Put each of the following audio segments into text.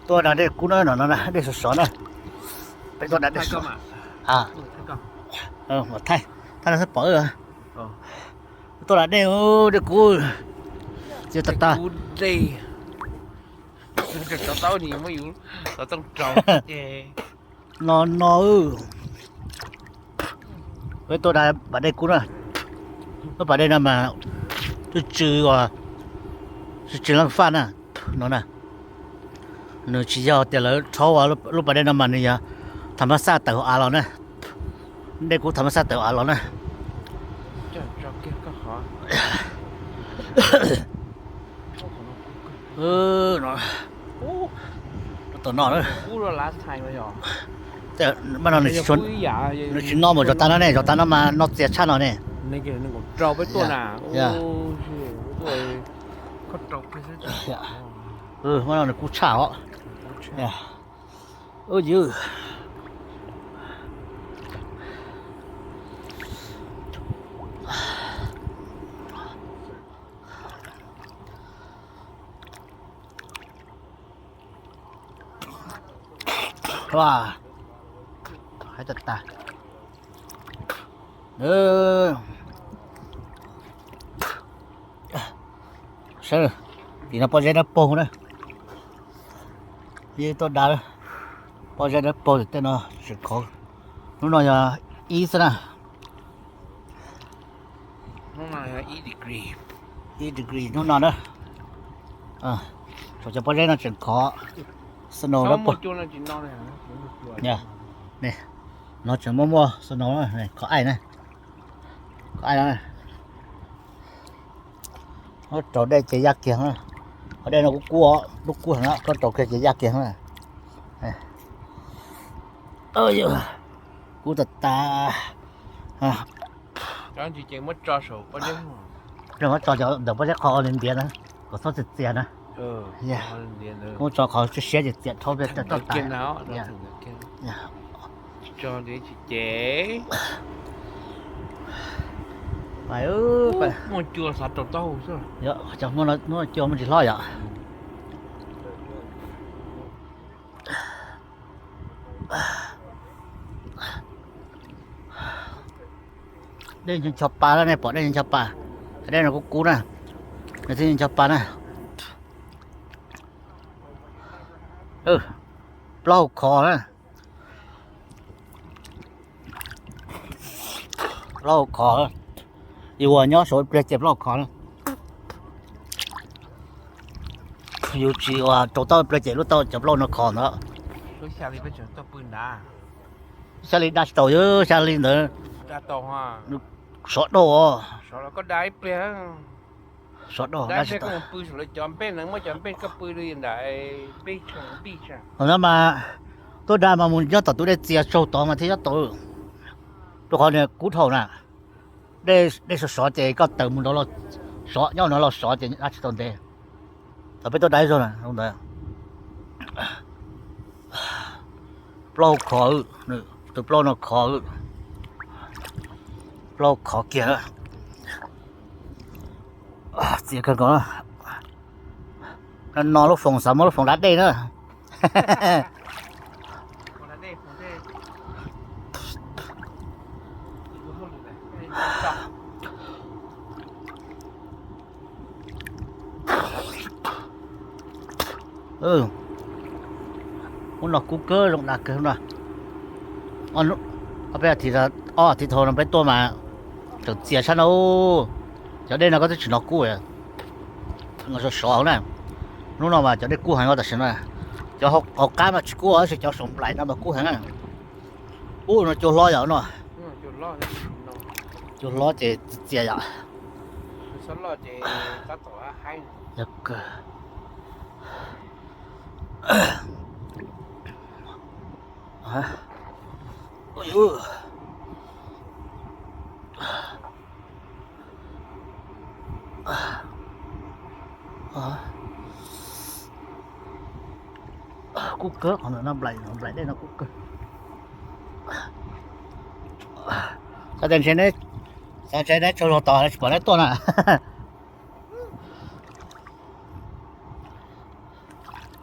Tuaj da dej kub no, no no na, dej sov sov na. Peb tuaj da dej sov. A, thaij, thaij no xwb pom. Tuaj da dej, dej kub. Txias tag tag. No no, peb tuaj da pas dej kub na. Lub pas dej no mas twb tsw, tsw tsw leej faj na. No na, nws tsis yog tias lawv rhaub ua lub pas dej no mas nws yog tham mas xaj tawm hauv av los na. Dej kub tham mas xaj tawm hauv av los na. Tom no, mas no nws tsis no mus zov tas no ne, zov tas no mas no txias tshaj no ne. Mas no nws kub tshaj os. Ywg. Hais tag tag. Saib, tim no pob zeb dawb paug na. Yeej tuaj da, pob zeb dawb paug, tej no tseem khov. Hnub no yog ib xwb na. Ib degree hnub no na. Saum cov pob zeb no tseem khov snow dawb paug. No tseem muaj muaj snow, khov aij na. Khov aij no. Rau dej ces yaj kiag. Qhov dej no kuj kub, lub kub heev, koj rau kiag ces yaj kiag. Kub tas tas. Muab tso cov ntawm pob zeb qhov ua li ntiav na, kom txhob txias txias na. Muab tso qhov siab siab ces txias dhau pes toj tas. Muaj cua, muaj tsis hlob yom. Dej ncho pa na, nej pom dej ncho pa. Dej no kuj kub na, nws thiaj ncho pa na. Plaub hau khov na. Plaub hau khov, yus uas nyob saum ib pliag ces plaub hau khov na. Yus tsis uas rau taub ib pliag ces lub taub cov plaub hau no khov ntawd. Xya li da tsis tau, xya li ntawd sov dauj. Sov dauj da tsis tau. Thaum no mas tuaj da mas mus nyob tom tus dej txias tsaug tod mas thiaj nyob tau. Rau qhov niag kub dhau na, dej sov sov ces koj tawm mus nrad los sov, nyob no los sov ces da tsis tau ntev. Thaum peb tuaj da ib zaug na, plaub hau khov, tus plaub hau no khov, plaub hau khov kiag. Txias kawg nkaus. No lub foom xav muab lub foom da dej na. Hnub no kub kawg, zoo dag kawg no. Ob peb, ob peb as thiv dhau no peb tuaj mas tseem txias tshaj no. Cov dej no koj twb tsis hnov kub, no sov sov na. Hnub no mas cov dej kub heev tam sim no. Cov hauv qab mas tsis kub, tab sis cov saum nplaim no mas kub heev na. Ub, no cua hlob yom no. Cua hlob ces txias yom. Kub kawg qhov ntawm no, nplaim, nplaim dej no kub kawg. Xav tias ntshe neb, xav ntshe neb tsaug zog tod tsis pom neb tuaj na.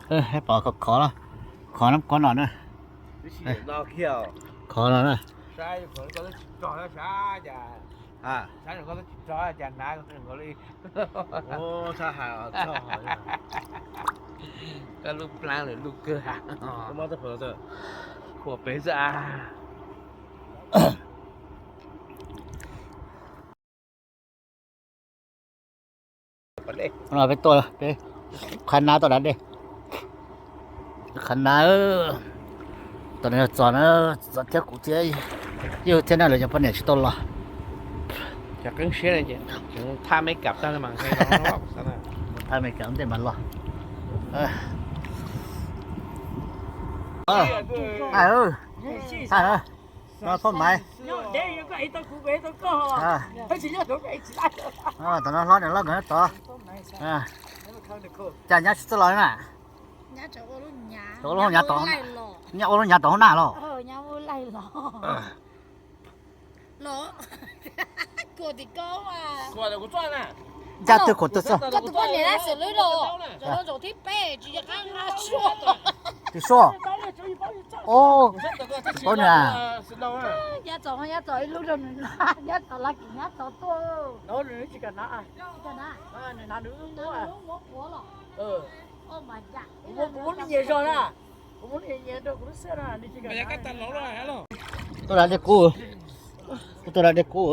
Pom khov khov, khov nab kob no na. Khov no na. Koj lub plab lawm lub kawg. Khuam pem xwb a. Peb tuaj, peb qhav nab tuaj da dej, qhav nab. Tom no yog Txos na, Txos thiab kuv thiab, yog thiab na, lawv cov poj niam tsis tau los. Thaj Meskas ntej mas los. Phoj Maiv, tom no hlob nws loj nkawd tod. Cas nyab tsis txawj los na? Ua lub nyav tod, nyab ua lub nyav tod hauv na los. Ncaj twg khuam twg xwb. Twb suaj. Paub nws a. Tuaj da dej kub, tuaj da dej kub.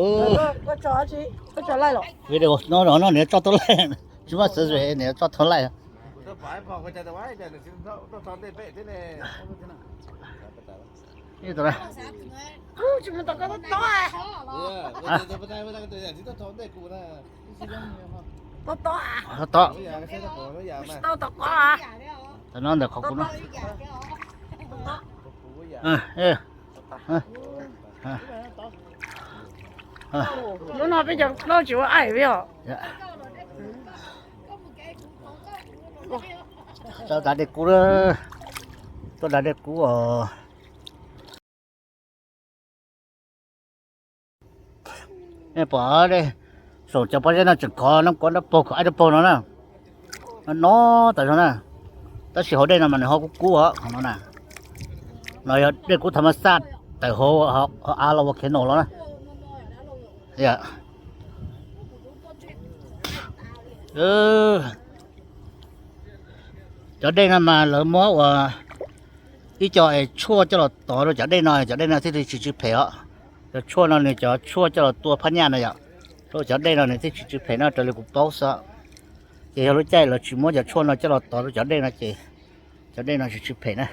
Video no no nws tso tau laij, tsis muaj xav nws tso tau laij. Tod, tod no ntawm qhov kuv no. Lub no peb cov plaub tsis ua aim peb os. Tuaj da dej kub, tuaj da dej kub os. Nej pom saum cov pob zeb no tseem khov nab kob dawb paug, khov aib dawb paug no na. No no tas zog na, tab sis hauv dej no mas nws ho kub kub os no na. No yog dej kub tham mas xaj tawm hauv av los ua khev naum los na. Cov dej no mas lawv muab ua ib co es tshuaj coj los tov rau cov dej no, cov dej no thiaj li tsis tsw phem os. Cov tshuaj no nws cov tshuaj coj los tua phab nyaj na yom, rau cov dej no nws thiaj tsis tsw phem no raws li kuv paub xwb. Ces yog lub caij lawv tsis muab cov tshuaj no coj los tov rau cov dej no ces cov dej no tsis tsw phem na.